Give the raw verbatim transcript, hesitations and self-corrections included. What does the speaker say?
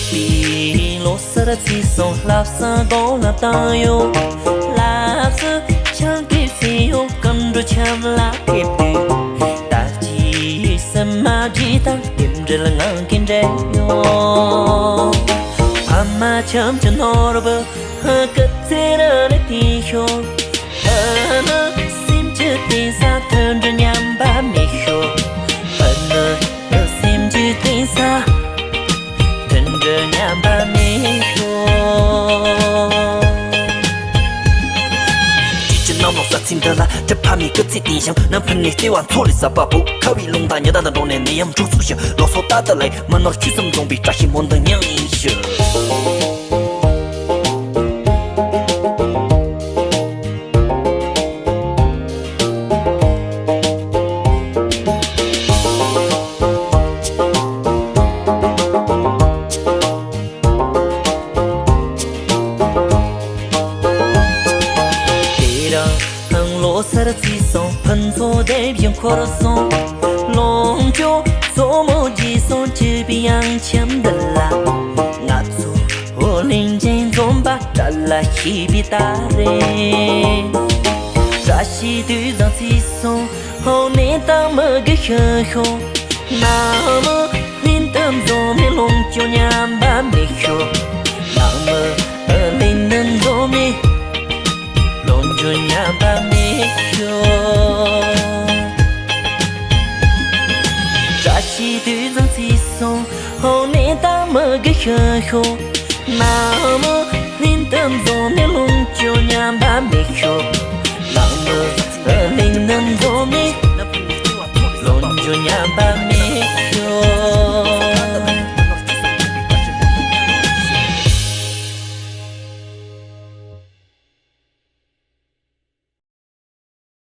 པའི་ལོ་གསར་ཚེས་སོང་ལྷ་བསང་གོང་ལ་བཏང་ཡོང་། ལྷ་བསང་ཆང་གིས་བསྲེས་ཡོང་། སྐུ་མགྲོན་ཆབ་ལ་ཕེབས་དུས། ད་ཅི་སེམས་མ་བརྗེད་དང་རྟེན་འབྲེལ་ངང་གིས་འབྲེལ་ཡོང་། ཕ་མ་ཆམ་གྱི་ནོར་བུ་སྐུ་ཚེ་རིང་ལ་བརྟན་ཤོག། ཕུ་ནུ་སེམས་ཀྱི་གཏིང་ས་མཐུན་སྒྲིལ་ཉམས་པ་མེད་ཤོག། ཕུ་ནུ་སེམས་ཀྱི་གཏིང་ས་མཐུན་སྒྲིལ་ཉམས་པ་མེད་ཤོག། དུས་ཀྱི་གནམ་ལོ་གསར་ཚེས་འདི་ལ། སྒྲུབ་ཕ་མའི་སྐུ་ཚེ་བརྟན་ཞིང་། ནམ་ཕུ་ནུའི་བརྩེ་བ་མཚོ་ལས་ཟབ་པ་བོ། ཁ་བའི་རླུང་རྟ་ཉི་ཟླ་དང་འགྲོགས་ནས་ནད་ཡམས་འཁྲུག་ཚུགས་ཤིང་། ལོ་སོ་རྟག་ཏུ་ལེགས། མི་ནག་ཆོས་གསུམ་འཛོམས་པའི་བཀྲ་ཤིས་སྨོན་འདུན་སྙིང་ནས་ཞུ། དེ་རིང་ལོ་གསར་ཚེས་སོང་། ཕུན་ཚོགས་ལྡན་ཞིང་འཁོར་གསུམ། ལོངས་སྤྱོད་མཚོ་མོ་རྒྱས་སོང་། སྐྱིད་པའི་དབྱངས་འཆམ་འདི་ལ། ང་ཚོ་བོད་གླིང་ཆེན་འཛོམས་པ་དགྲ་ལ་གཤེགས་པའི་རྟགས་རེད། བཀྲ་ཤིས་དུས་བཟང་ཚེས་སོང་། ཕོ་ཉ་དང་མི་དགེ་ཞིང་ཤོག། ནང་མི་ལྷན་དུ་འཛོམས་ནས། ལོངས་སྤྱོད་ཉམས་པ་མེད་ཤོག། ནང་མི་ལྷན་དུ་འཛོམས་ནས། ལོངས་སྤྱོད་ཉམས་པ་མེད་ཤོག། བཀྲ་ཤིས་དུས་བཟང་ཚེས་སོང་། ཕོ་ཉ་དང་མི་དགེ་ཞིང་ཤོག། ནང་མི་ལྷན་དུ་འཛོམས་ནས། ལོངས་སྤྱོད་ཉམས་པ་མེད་ཤོག། ནང་མི་